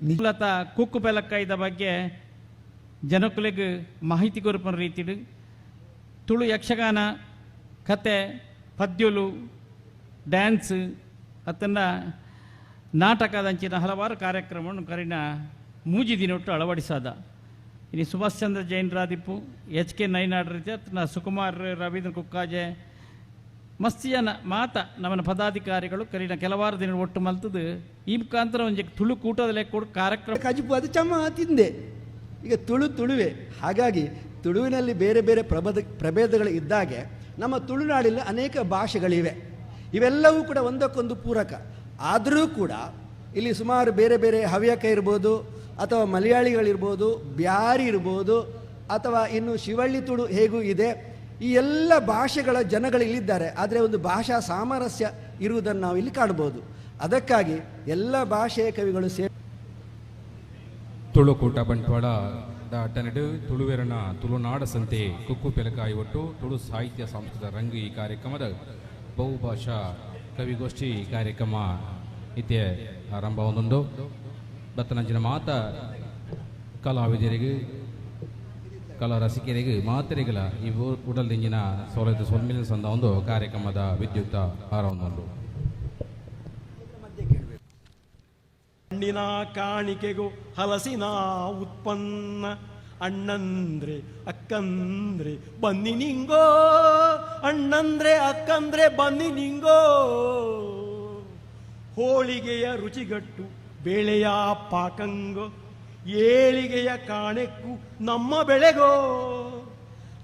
S9: ಮೂಲತಃ ಕುಕ್ಕು ಬೆಲಕ್ಕಾಯ್ದ ಬಗ್ಗೆ ಜನಕುಲೆಗ್ ಮಾಹಿತಿ ಕೊರಪನ ರೀತಿಡು ತುಳು ಯಕ್ಷಗಾನ ಕತೆ, ಪದ್ಯಲು, ಡ್ಯಾನ್ಸ್ ಅತ್ತನ್ನ ನಾಟಕದಂಚಿನ ಹಲವಾರು ಕಾರ್ಯಕ್ರಮವನ್ನು ಕರಿನ ಮೂಜಿ ದಿನೊಟ್ಟು ಅಳವಡಿಸಾದ. ಇನ್ನು ಸುಭಾಷ್ ಚಂದ್ರ ಜೈನ್ ರಾದಿಪ್ಪು, ಎಚ್ ಕೆ ನೈನಾಡ್ ರೀತಿ ಅತ್ತನ ಸುಕುಮಾರ್, ರವೀಂದ್ರ ಕುಕ್ಕಾಜೆ, ಮಸ್ತಿ ಜನ ಮಾತ ನಮ್ಮನ ಪದಾಧಿಕಾರಿಗಳು ಕರಿನ ಕೆಲವಾರು ದಿನ ಒಟ್ಟು ಮಲ್ತದು ಈ ಮುಖಾಂತರ ಒಂಜಿ ತುಳು ಕೂಟದ ಲೆಕ್ಕ ಕಾರ್ಯಕ್ರಮ
S21: ಕಜಿಪು ಅದು ಚಮ್ಮ ತಿಂದೆ. ಈಗ ತುಳು ತುಳುವೆ, ಹಾಗಾಗಿ ತುಳುವಿನಲ್ಲಿ ಬೇರೆ ಬೇರೆ ಪ್ರಭೇದಗಳು ಇದ್ದಾಗೆ ನಮ್ಮ ತುಳುನಾಡಲ್ಲಿ ಅನೇಕ ಭಾಷೆಗಳಿವೆ. ಇವೆಲ್ಲವೂ ಕೂಡ ಒಂದಕ್ಕೊಂದು ಪೂರಕ. ಆದರೂ ಕೂಡ ಇಲ್ಲಿ ಸುಮಾರು ಬೇರೆ ಬೇರೆ ಹವ್ಯಕ ಇರ್ಬೋದು, ಅಥವಾ ಮಲಯಾಳಿಗಳಿರ್ಬೋದು, ಬ್ಯಾರಿ ಇರ್ಬೋದು, ಅಥವಾ ಇನ್ನು ಶಿವಳ್ಳಿ ತುಳು ಹೇಗೂ ಇದೆ. ಈ ಎಲ್ಲ ಭಾಷೆಗಳ ಜನಗಳು ಇಲ್ಲಿದ್ದಾರೆ. ಆದರೆ ಒಂದು ಭಾಷಾ ಸಾಮರಸ್ಯ ಇರುವುದನ್ನು ನಾವು ಇಲ್ಲಿ ಕಾಣ್ಬೋದು. ಅದಕ್ಕಾಗಿ ಎಲ್ಲ ಭಾಷೆಯ ಕವಿಗಳು ಸೇರಿ
S11: ತುಳುಕೂಟ ಬಂಟ್ವಾಳ the ಅಟ್ಟನೆಡು ತುಳುವೆರನ ತುಳುನಾಡ ಸಂತೆ ಕುಕ್ಕು ಪೆಲಕಾಯಿ ಒಟ್ಟು ತುಳು ಸಾಹಿತ್ಯ ಸಂಸ್ಕೃತ ರಂಗು ಈ ಕಾರ್ಯಕ್ರಮದ ಬಹುಭಾಷಾ ಕವಿಗೋಷ್ಠಿ ಕಾರ್ಯಕ್ರಮ ಇತ್ತೆ ಆರಂಭ ಒಂದೊಂದು ಬತ್ತನಂಚಿನ ಮಾತ ಕಲಾವಿದರಿಗೆ ಕಲಾ ರಸಿಕರಿಗೆ ಮಾತರಿಗಳ ಈ ಉಡಲ್ದಿಂಜಿನ ಸೋಲದ ಸೊಲ್ಮಿನ ಸಂದ ಒಂದು ಕಾರ್ಯಕ್ರಮದ ವಿದ್ಯುಕ್ತ ಆರಂಭ.
S22: ಹಣ್ಣಿನ ಕಾಣಿಕೆಗೂ ಹಲಸಿನ ಉತ್ಪನ್ನ, ಅಣ್ಣಂದ್ರೆ ಅಕ್ಕಂದ್ರೆ ಬನ್ನಿ ನಿಂಗೋ, ಅಣ್ಣಂದ್ರೆ ಅಕ್ಕಂದ್ರೆ ಬನ್ನಿ ನಿಂಗೋ. ಹೋಳಿಗೆಯ ರುಚಿಗಟ್ಟು ಬೇಳೆಯ ಪಾಕಂಗೋ, ಏಳಿಗೆಯ ಕಾಣೆಕ್ಕು ನಮ್ಮ ಬೆಳೆಗೋ.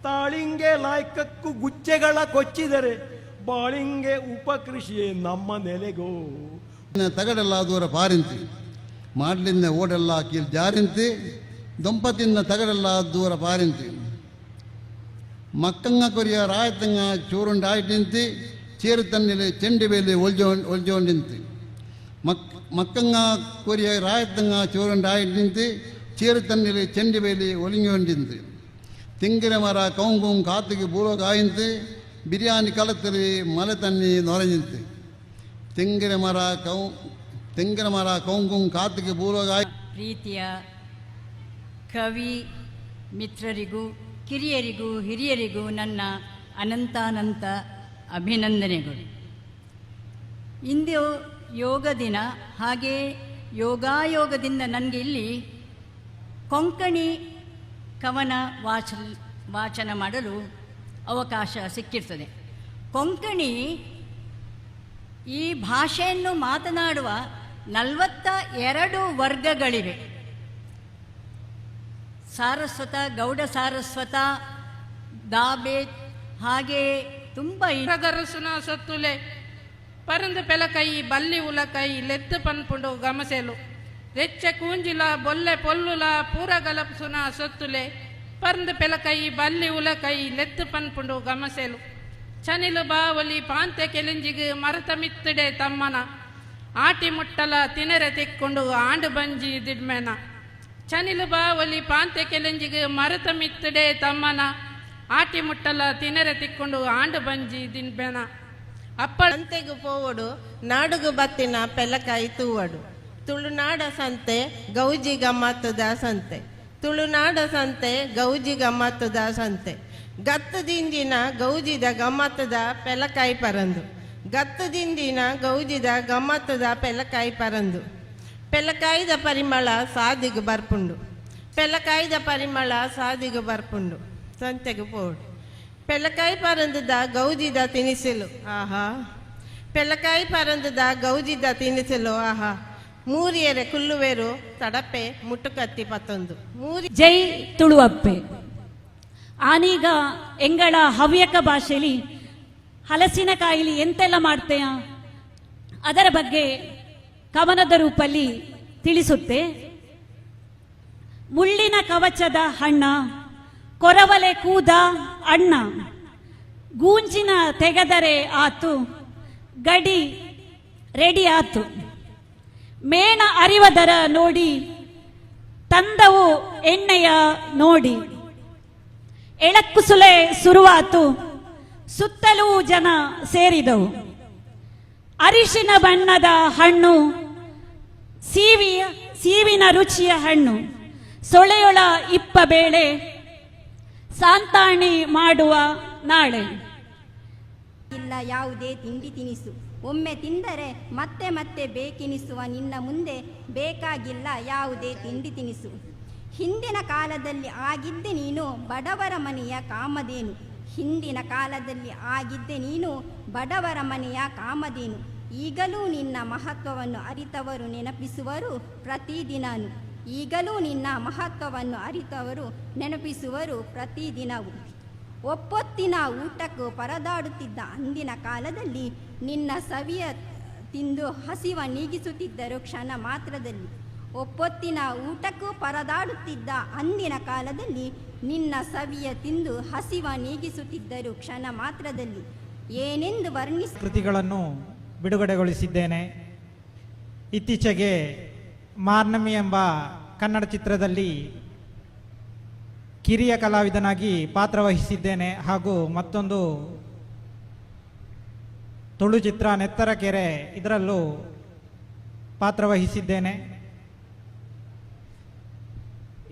S22: ತಾಳಿಂಗೆ ಲಾಯ್ಕಕ್ಕೂ ಗುಚ್ಚೆಗಳ ಕೊಚ್ಚಿದರೆ ಬಾಳಿಂಗೆ ಉಪಕೃಷಿಯೇ ನಮ್ಮ ನೆಲೆಗೋ.
S23: ತಗಡೆಲ್ಲ ದೂರ ಪಾರಿಂತಿ ಮಾಡ್ಲಿಂದ ಓಡೆಲ್ಲ ಕೀಲ್ ಜಾರಿಂತಿ, ದಂಪತಿಂದ ತಗಡೆಲ್ಲ ದೂರ ಪಾರಿಂತಿ. ಮಕ್ಕಂಗ ಕೊರಿಯ ರಾಯತಂಗ ಚೂರುಂಡಾಯ್ಟಿಂತಿ, ಚೇರು ತನ್ನಿಲೆ ಚೆಂಡಿ ಬೇಲಿ ಒಲ್ಜೋಂಡಿಂತಿ. ಮಕ್ಕಂಗ ಕೊರಿಯ ರಾಯತಂಗ ಚೂರುಂಡಾಯ್ಟಿಂತಿ, ಚೇರು ತನ್ನಿಲೆ ಚೆಂಡಿ ಬೇಲಿ ಒಲಿಂಗೊಂಡಿಂತಿ. ತಿಂಗಿನ ಮರ ಕೌಂಗುಂ ಕಾತಿಗೆ ಬೂಲೋಗಾಯಿಂತಿ, ಬಿರಿಯಾನಿ ಕಲತ್ತರಿ ಮಲೆ ತನ್ನಿ ನೊರೆಂಜಿಂತಿ. ತೆಂಗಿನ ಮರ ಕೌಂಗುಂ ಕಾತಿಗೆ ಬೂಲೋಗಾಯ್.
S24: ಪ್ರೀತಿಯ ಕವಿ ಮಿತ್ರರಿಗೂ
S2: ಕಿರಿಯರಿಗೂ ಹಿರಿಯರಿಗೂ ನನ್ನ ಅನಂತಾನಂತ ಅಭಿನಂದನೆಗಳು. ಇಂದು ಯೋಗ ದಿನ. ಹಾಗೆಯೇ ಯೋಗಾಯೋಗದಿಂದ ನನಗೆ ಇಲ್ಲಿ ಕೊಂಕಣಿ ಕವನ ವಾಚನ ಮಾಡಲು ಅವಕಾಶ ಸಿಕ್ಕಿರ್ತದೆ. ಕೊಂಕಣಿ ಈ ಭಾಷೆಯನ್ನು ಮಾತನಾಡುವ 42 ವರ್ಗಗಳಿವೆ. ಸಾರಸ್ವತ, ಗೌಡ ಸಾರಸ್ವತ, ದಾಬೆ, ಹಾಗೆಯೇ ತುಂಬ
S3: ಗರಸುನ ಸೊತ್ತುಲೆ ಪರಂದು ಪೆಲಕೈ ಬಲ್ಲಿ ಉಲಕೈ ಲೆತ್ತು ಪನ್ಪುಂಡು ಗಮಸೆಲು ರೆಚ್ಚ ಕೂಂಜಿಲ ಬೊಲ್ಲೆ ಪೊಲ್ಲುಲ ಪೂರ ಗಲಪ್ಸುನ ಸೊತ್ತುಲೆ ಪರಂದು ಪೆಲಕೈ ಬಲ್ಲಿ ಉಲಕೈ ಲೆತ್ತು ಪನ್ಪುಂಡು ಗಮಸೆಲು ಚನಿಲು ಬಾವಲಿ ಪಾಂತೆ ಕೆಲಿಂಜಿಗು ಮರತ ಮಿತ್ತಡೆ ತಮ್ಮನ ಆಟಿ ಮುಟ್ಟಲ ತಿನರೆ ತಿಕ್ಕೊಂಡು ಆಂಡು ಬಂಜಿ ದಿಡ್ಮೆನ ಚನಿಲು ಬಾವಲಿ ಪಾಂತೆ ಕೆಲಿಂಜಿಗು ಮರತ ಮಿತ್ತಡೆ ತಮ್ಮನ ಆಟಿ ಮುಟ್ಟಲ ತಿನರೆ ತಿಕ್ಕೊಂಡು ಆಂಡು ಬಂಜಿ ದಿಡ್ಮೆನ.
S5: ಅಪ್ಪ ಸಂತೆಗು ಪೋವಡು ನಾಡುಗು ಬತ್ತಿನ ಪೆಲಕಾಯಿ ತೂವಡು. ತುಳುನಾಡ ಸಂತೆ ಗೌಜಿ ಗಮ್ಮತ್ತದ ಸಂತೆ, ತುಳುನಾಡ ಸಂತೆ ಗೌಜಿ ಗಮ್ಮತ್ತದ ಸಂತೆ. ಗತ್ತು ದಿಂಜಿನ ಗೌಜಿದ ಗಮ್ಮತ್ತದ ಪೆಲಕಾಯಿ ಪರಂದು, ಗತ್ತು ದಿಂಜಿನ ಗೌಜಿದ ಗಮ್ಮತ್ತದ ಪೆಲಕಾಯಿ ಪರಂದು. ಪೆಲಕಾಯಿದ ಪರಿಮಳ ಸಾದಿಗು ಬರ್ಪುಂಡು, ಪೆಲಕಾಯಿದ ಪರಿಮಳ ಸಾದಿಗು ಬರ್ಪುಂಡು. ಸಂತೆಗು ಪೋವಡು ಪೆಲಕಾಯಿ ಪರಂದದ ಗೌಜಿದ ತಿನಿಸಲು ಆಹಾ, ಪೆಲಕಾಯಿ ಪರಂದದ ಗೌಜಿದ ತಿನಿಸಲು ಆಹಾ. ಮೂರಿಯರೆ ಕುಲ್ಲುವೆರು ತಡಪೆ ಮುಟ್ಟುಕತ್ತಿ ಪತ್ತೊಂದು ಮೂರಿ.
S4: ಜೈ ತುಳುವಪ್ಪೆ. ಆನೀಗ ಎಂಗಳ ಹವ್ಯಕ ಭಾಷೆಯಲ್ಲಿ ಹಲಸಿನ ಕಾಯಿಲಿ ಎಂತೆಲ್ಲ ಮಾಡ್ತೆಯ ಅದರ ಬಗ್ಗೆ ಕವನದ ರೂಪಲ್ಲಿ ತಿಳಿಸುತ್ತೆ. ಮುಳ್ಳಿನ ಕವಚದ ಹಣ್ಣ, ಕೊರವಲೆ ಕೂದ ಅಣ್ಣ, ಗೂಂಜಿನ ತೆಗೆದರೆ ಆತು, ಗಡಿ ರೆಡಿ ಆತು, ಮೇಣ ಅರಿವದರ ನೋಡಿ, ತಂದವು ಎಣ್ಣೆಯ ನೋಡಿ, ಎಳಕ್ಕುಸುಲೆ ಸುರುವಾತು, ಸುತ್ತಲೂ ಜನ ಸೇರಿದವು, ಅರಿಶಿನ ಬಣ್ಣದ ಹಣ್ಣು, ಸೀವಿನ ರುಚಿಯ ಹಣ್ಣು, ಸೊಳೆಯೊಳ ಇಪ್ಪ ಬೇಳೆ, ಸಾಂತಾಣಿ ಮಾಡುವ ನಾಳೆ.
S24: ಇಲ್ಲ ಯಾವುದೇ ತಿಂಡಿ ತಿನಿಸು, ಒಮ್ಮೆ ತಿಂದರೆ ಮತ್ತೆ ಮತ್ತೆ ಬೇಕೆನಿಸುವ ನಿನ್ನ ಮುಂದೆ ಬೇಕಾಗಿಲ್ಲ ಯಾವುದೇ ತಿಂಡಿ ತಿನಿಸು. ಹಿಂದಿನ ಕಾಲದಲ್ಲಿ ಆಗಿದ್ದೆ ನೀನು ಬಡವರ ಮನೆಯ ಕಾಮಧೇನು, ಹಿಂದಿನ ಕಾಲದಲ್ಲಿ ಆಗಿದ್ದೆ ನೀನು ಬಡವರ ಮನೆಯ ಕಾಮಧೇನು. ಈಗಲೂ ನಿನ್ನ ಮಹತ್ವವನ್ನು ಅರಿತವರು ನೆನಪಿಸುವರು ಪ್ರತಿದಿನನು, ಈಗಲೂ ನಿನ್ನ ಮಹತ್ವವನ್ನು ಅರಿತವರು ನೆನಪಿಸುವರು ಪ್ರತಿದಿನವೂ. ಒಪ್ಪೊತ್ತಿನ ಊಟಕ್ಕೂ ಪರದಾಡುತ್ತಿದ್ದ ಅಂದಿನ ಕಾಲದಲ್ಲಿ ನಿನ್ನ ಸವಿಯ ತಿಂದು ಹಸಿವ ನೀಗಿಸುತ್ತಿದ್ದರು ಕ್ಷಣ ಮಾತ್ರದಲ್ಲಿ. ಒಪ್ಪೊತ್ತಿನ ಊಟಕ್ಕೂ ಪರದಾಡುತ್ತಿದ್ದ ಅಂದಿನ ಕಾಲದಲ್ಲಿ ನಿನ್ನ ಸವಿಯ ತಿಂದು ಹಸಿವ ನೀಗಿಸುತ್ತಿದ್ದರು ಕ್ಷಣ ಮಾತ್ರದಲ್ಲಿ. ಏನೆಂದು ವರ್ಣಿಸ
S25: ಕೃತಿಗಳನ್ನು ಬಿಡುಗಡೆಗೊಳಿಸಿದ್ದೇನೆ. ಇತ್ತೀಚೆಗೆ ಮಾರ್ನಮಿ ಎಂಬ ಕನ್ನಡ ಚಿತ್ರದಲ್ಲಿ ಕಿರಿಯ ಕಲಾವಿದನಾಗಿ ಪಾತ್ರವಹಿಸಿದ್ದೇನೆ ಹಾಗೂ ಮತ್ತೊಂದು ತುಳು ಚಿತ್ರ ನೆತ್ತರ ಕೆರೆ ಇದರಲ್ಲೂ ಪಾತ್ರವಹಿಸಿದ್ದೇನೆ.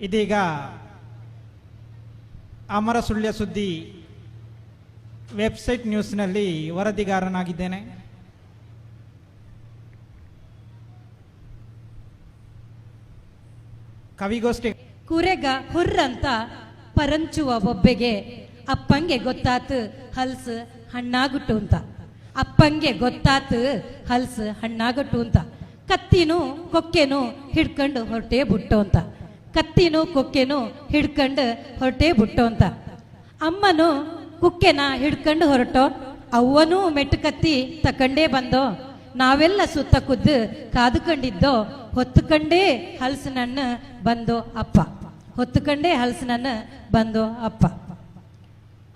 S25: ಇದೀಗ ಅಮರ ಸುಳ್ಯ ಸುದ್ದಿ ವೆಬ್ಸೈಟ್ ನ್ಯೂಸ್ನಲ್ಲಿ ವರದಿಗಾರನಾಗಿದ್ದೇನೆ. ಕವಿಗೋಷ್ಠಿ
S26: ಕುರೆಗ ಹುರ್ರಂತ ಪರಂಚುವ ಬೊಬ್ಬೆಗೆ ಅಪ್ಪಂಗೆ ಗೊತ್ತಾತು ಹಲ್ಸ್ ಹಣ್ಣಾಗುಟ್ಟು ಅಂತ, ಅಪ್ಪಂಗೆ ಗೊತ್ತಾತು ಹಲ್ಸ್ ಹಣ್ಣಾಗಟ್ಟು ಅಂತ. ಕತ್ತಿನೂ ಕೊಕ್ಕೆನೂ ಹಿಡ್ಕೊಂಡು ಹೊರಟೇ ಬಿಟ್ಟು ಅಂತ, ಕತ್ತಿನೂ ಕೊಕ್ಕೆನೂ ಹಿಡ್ಕೊಂಡು ಹೊರಟೇ ಬಿಟ್ಟು ಅಂತ. ಅಮ್ಮನು ಕುಕ್ಕೆನ ಹಿಡ್ಕೊಂಡು ಹೊರಟೋ, ಅವ್ವನೂ ಮೆಟ್ಟು ಕತ್ತಿ ತಕಂಡೇ ಬಂದೋ, ನಾವೆಲ್ಲ ಸುತ್ತ ಕುದ್ದು ಕಾದುಕೊಂಡಿದ್ದೋ, ಹೊತ್ತುಕೊಂಡೇ ಹಲಸಿನಣ್ಣು ಬಂದೋ ಅಪ್ಪ, ಹೊತ್ತುಕೊಂಡೇ ಹಲಸಿನಣ್ಣು ಬಂದೋ ಅಪ್ಪ.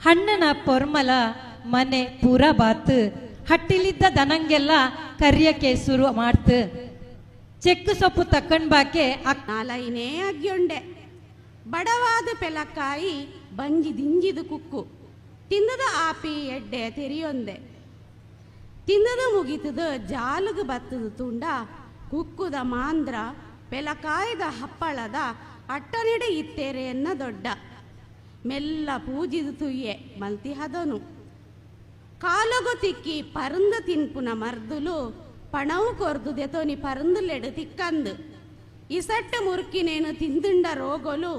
S26: ಹಣ್ಣನ ಪೊರ್ಮಲ ಮನೆ ಪೂರ ಬಾತು, ಹಟ್ಟಿಲಿದ್ದ ದನಂಗೆಲ್ಲ ಕರಿಯಕ್ಕೆ ಶುರು ಮಾಡ್ತು, ಚೆಕ್ಕು ಸೊಪ್ಪು ತಕ್ಕಂಡ್ ಬಾಕೆ.
S27: ನಾಲೈನೇ ಅಗ್ಯೊಂಡೆ ಬಡವಾದ ಪೆಲಕಾಯಿ ಬಂಜಿ ದಿಂಜಿದು ಕುಕ್ಕು ತಿಂದದ ಆಪಿ ಎಡ್ಡೆ ತೆರಿಯೊಂದೆ ತಿಂದದ ಮುಗಿತದ ಜಾಲುಗು ಬತ್ತದ ತುಂಡ ಕುಕ್ಕುದ ಮಾಂದ್ರ ಪೆಲಕಾಯ್ದ ಹಪ್ಪಳದ ಅಟ್ಟನೆಡೆ ಇತ್ತೇರೆ ಎನ್ನ ದೊಡ್ಡ ಮೆಲ್ಲ ಪೂಜಿದು ತುಯ್ಯೆ ಮಲ್ತಿ ಹದನು. ಕಾಲೊಗು ತಿಕ್ಕಿ ಪರಂದು ತಿನ್ಪುನ ಮರ್ದುಲು ಪಣವು ಕೊರ್ದು ದೆತೋನಿ ಪರಂದುಲೆಡು ತಿಕ್ಕಂದು. ಇಸಟ್ಟು ಮುರುಕಿನೇನು ತಿಂದುಂಡ ರೋಗಲು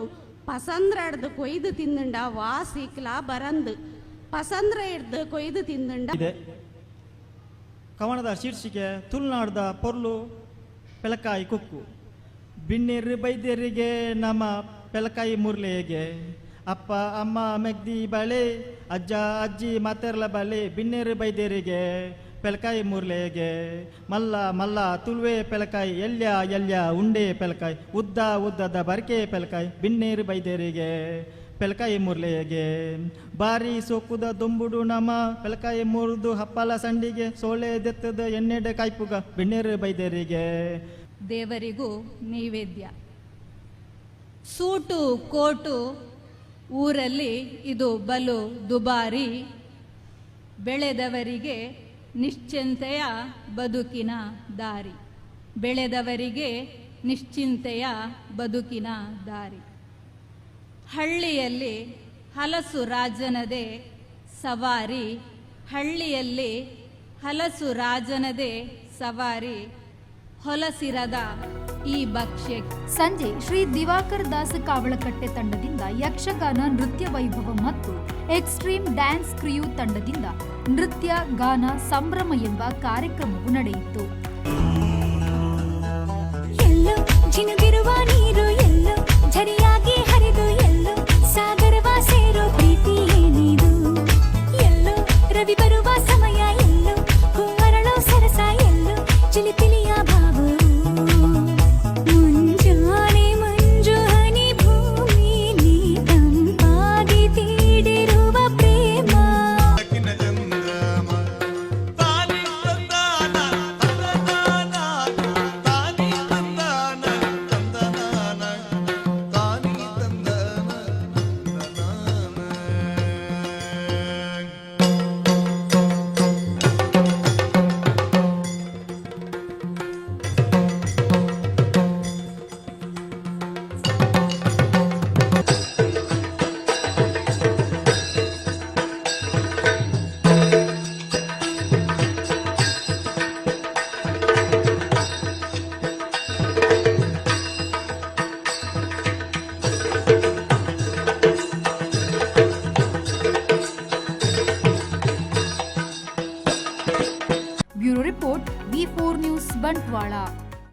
S27: ಪಸಂದ್ರಡ್ದು ಕೊಯ್ದು ತಿಂದುಂಡ ವಾಸಿಕ್ಲಾ ಬರಂದು. ಪಸಂದ್ರ ಹಿಡ್ದು ಕೊಯ್ದು ತಿಂದುಂಡ.
S25: ಇದೆ ಕವನದ ಶೀರ್ಷಿಕೆ ತುಳುನಾಡ್ದ ಪೊರ್ಲು ಪೆಲಕಾಯಿ ಕುಕ್ಕು. ಬಿನ್ನಿರು ಬೈದ್ಯರಿಗೆ ನಮ್ಮ ಪೆಲಕಾಯಿ ಮುರ್ಲೆಗೆ, ಅಪ್ಪ ಅಮ್ಮ ಮೆಗ್ದಿ ಬಳೆ, ಅಜ್ಜ ಅಜ್ಜಿ ಮಾತೆರ್ಲ ಬಳೆ, ಬಿನ್ನೇರು ಬೈದ್ಯರಿಗೆ ಪೆಲಕಾಯಿ ಮುರ್ಲೆಗೆ. ಮಲ್ಲ ಮಲ್ಲ ತುಳುವೆ ಪೆಲಕಾಯಿ, ಎಲ್ಯ ಎಲ್ಯ ಉಂಡೆ ಪೆಲಕಾಯಿ, ಉದ್ದ ಉದ್ದದ ಬರಕೆ ಪೆಲಕಾಯಿ, ಬಿನ್ನೇರು ಬೈದ್ಯರಿಗೆ ಪೆಲಕಾಯಿ ಮುರ್ಲೆಗೆ. ಬಾರಿ ಸೋಕುದ ದೊಂಬುಡು ನಮ ಪೆಲಕಾಯಿ ಮುರಿದು ಹಪ್ಪಲ ಸಂಡಿಗೆ, ಸೋಳೆ ದೆತ್ತದ ಎಣ್ಣೆಡೆ ಕಾಯ್ಪುಗ ಬಿನ್ನೇರು ಬೈದ್ಯರಿಗೆ.
S6: ದೇವರಿಗೂ ನೈವೇದ್ಯ. ಸೂಟು ಕೋಟು ಊರಲ್ಲಿ ಇದು ಬಲು ದುಬಾರಿ, ಬೆಳೆದವರಿಗೆ ನಿಶ್ಚಿಂತೆಯ ಬದುಕಿನ ದಾರಿ, ಬೆಳೆದವರಿಗೆ ನಿಶ್ಚಿಂತೆಯ ಬದುಕಿನ ದಾರಿ. ಹಳ್ಳಿಯಲ್ಲಿ ಹಲಸು ರಾಜನದೇ ಸವಾರಿ, ಹಳ್ಳಿಯಲ್ಲಿ ಹಲಸು ರಾಜನದೇ ಸವಾರಿ, ಹೊಲಸಿರದ ಈ ಭಕ್ಷ್ಯ.
S1: ಸಂಜೆ ಶ್ರೀ ದಿವಾಕರ್ ದಾಸ ಕಾವಳಕಟ್ಟೆ ತಂಡದಿಂದ ಯಕ್ಷಗಾನ ನೃತ್ಯ ವೈಭವ ಮತ್ತು ಎಕ್ಸ್ಟ್ರೀಮ್ ಡ್ಯಾನ್ಸ್ ಕ್ರಿಯೂ ತಂಡದಿಂದ ನೃತ್ಯ ಗಾನ ಸಂಭ್ರಮ ಎಂಬ ಕಾರ್ಯಕ್ರಮವು ನಡೆಯಿತು.
S7: ಎಲ್ಲೋ ಜಿನುಗಿರುವ ನೀರು.